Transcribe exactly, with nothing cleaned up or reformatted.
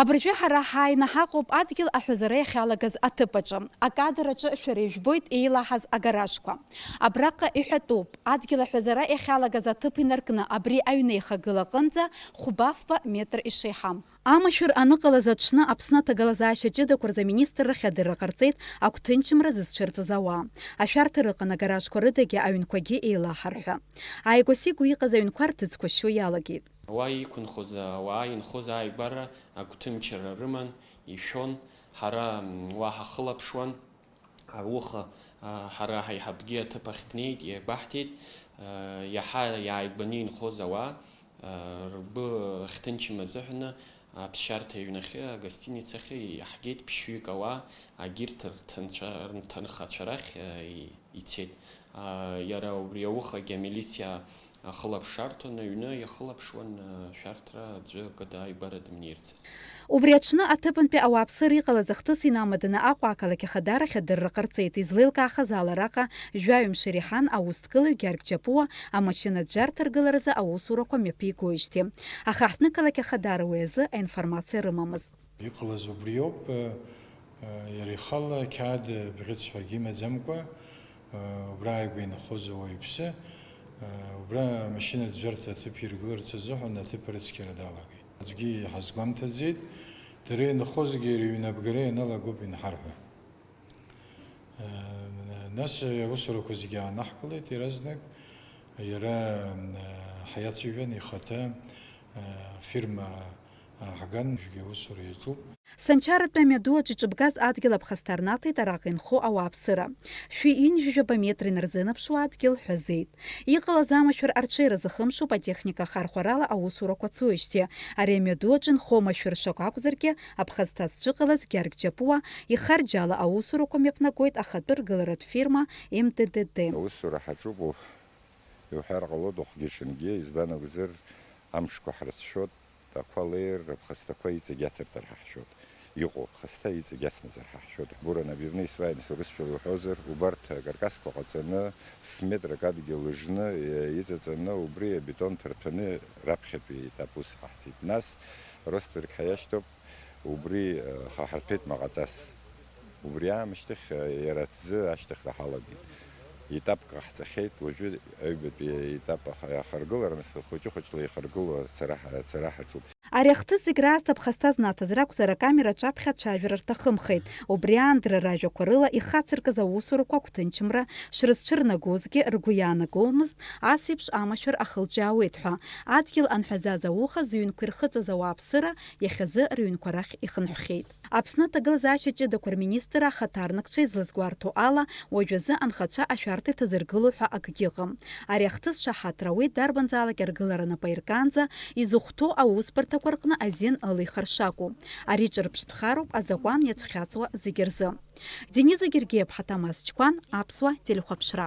Абыржәы ҳара ҳааины ҳаҟоуп адгьыл аҳәазара иахьалагаз аҭыԥ аҿы. Акадр аҿы шәара ижәбоит еилаҳаз агаражқәа. Абраҟа иҳәатәуп, адгьыл аҳәазара иахьалагаз аҭыԥ инаркны абри аҩнеихагыла аҟынӡа хәба-фба метр ишеиҳам. Амашәыр аныҟалаз аҽны Аԥсны аҭагылазаашьа ҷыдақәа рзы аминистрра ахь адырра ҟарҵеит агәҭынчымра зызцәырҵыз ауаа. Ашәарҭа рыҟан агаражқәа рыдагьы аҩнқәагьы еилаҳар ҳәа. Ааигәа-сигәа иҟаз аҩнқәа рҭыӡқәа шьо иалагеит. Уа иқәынхоз ауаа инхоз ааигәара агәҭынчра рыман, ишәон, ҳара, м, уа ҳахылаԥшуан. Ауха, а, ҳара ҳаиҳабгьы аҭыԥ ахь днеит, иагәаҳҭеит, а, иаҳа иааигәаны инхоз ауаа, а, ргәы ахьҭынчым азыҳәаны аԥсшьарҭа ҩнахьы, агостиницахьы иаҳгеит ԥшьҩык ауаа, агьырҭ рҭынцәа-, рҭынхацәа рахь, а, и-, ицеит. А, иара убри аухагьы амилициа ахылаԥшарҭон, аҩны иахылаԥшуан, а, шәарҭара аӡәы акы дааигәара дымнеирцаз. Убри аҽны аҭыԥантәи ауааԥсыра иҟалаз ахҭыс инамаданы Аҟәа ақалақь ахадара ахь адырра ҟарҵеит, излеилкаахаз ала араҟа жәаҩымш иреиҳан аусҭгылаҩ Гьаргь Џьапуа амашьынаӡәӡәарҭа ргыларазы аусурақәа мҩаԥигоижьҭеи. Аха ҳҭнықалақь ахадара уи азы аинформациа рымамызт. Иҟалаз убриоуп, э, э, иара ихала қьаад бӷьыц ҳәагьы имаӡамкәа, э, убра ааигәа инхоз ауаҩԥсы, э, убра амашьынаӡәӡәарҭа аҭыԥ иргыларц азыҳәан аҭыԥ арыцқьара далагеит. Аӡәгьы иҳазгәамҭаӡеит, дара инхозгьы рыҩны абгара ианалагоуп инҳарҳәа. Э, нас аусурақәа зегьы аанаҳкылеит иаразнак, иара, э, ҳиацәажәан ихаҭа, э, фирма, э, ҳган, уажәгьы аусура иаҿуп. Санчаратәи амҩаду аҿы иҿыбгаз адгьыл аԥхасҭа рнаҭеит араҟа инхо ауааԥсыра. Шәи ҩынҩажәаба метр инарзынаԥшуа адгьыл ҳәазеит. Иҟалаз амашәыр арҽеира зыхымшоуп атехника ахархәарала аусурақәа цоижьҭеи. Ари амҩаду аҿы нхо машәыр шакәакәзаргьы, аԥхасҭа зцәыҟалаз Гьаргь Џьапуа ихарџьала аусурақәа мҩаԥнагоит ахатәы ргыларатә фирма М Д Д Д. Аусура ҳаҿуп, иуҳәар ҟалоит, уахгьы-ҽынгьы, избан акәзар, амшқәа ҳрыцәшәоит. Ақәа леир, аԥхасҭақәа иҵегь ацырҵар ҳаҳшәоит. Иҟоу аԥхасҭа иҵегь ацнаҵар ҳаҳшәоит. Ҳбура набивны исваин, сурысшәала уҳәозар, убарҭ акаркасқәа ҟаҵаны, ф-метрак адгьыл лыжны, е, иҵаҵаны, убри абетон ҭырҭәаны раԥхьатәи етап ус ҟаҳҵеит. Нас ростверк ҳаиашьҭоуп, убри, е, хаҳарҭәеит маҟаҵас. Убри аамышьҭахь, е, иара аҭӡы ашьҭыхра ҳалагеит. Етапк ҟаҳҵахьеит, уажәы аҩбатәи етап аха-, ахаргылара, нас хәыҷы-хәыҷла ихаргыло ацара ҳа-, ацара ҳаҿуп. Ари ахҭыс зегь раасҭа аԥхасҭа знаҭаз ракәзар, акамера аҿаԥхьа ацәажәара рҭахымхеит. Убри аан дара ражәақәа рыла ихацыркыз аусурақәа агәҭынчымра шрызцәырнагозгьы ргәы иаанагомызт, ас еиԥш амашәыр ахылҿиаауеит ҳәа. Адгьыл анҳәазаз ауха зыҩнқәа ирхыҵыз ауааԥсыра иахьазы рыҩнқәа рахь ихынҳәхьеит. Аԥсны аҭагылазаашьа ҷыдақәа рминистр ахаҭарнакцәа излазгәарҭо ала, уажәазы анхацәа ашәарҭа иҭазыргыло ҳәа акгьы ыҟам. Ари ахҭыс шаҳаҭра ауеит дарбанзаалак аргылара нап аиркаанӡа изыхәҭоу аусбарҭақәа рҟны азин ылихыр шакәу. Ари ҿырԥштәхароуп азакәан иацәхьаҵуа зегьы рзы. Дениза Гергиеԥҳа, Тамаз Чқәан, Аԥсуа телехәаԥшра.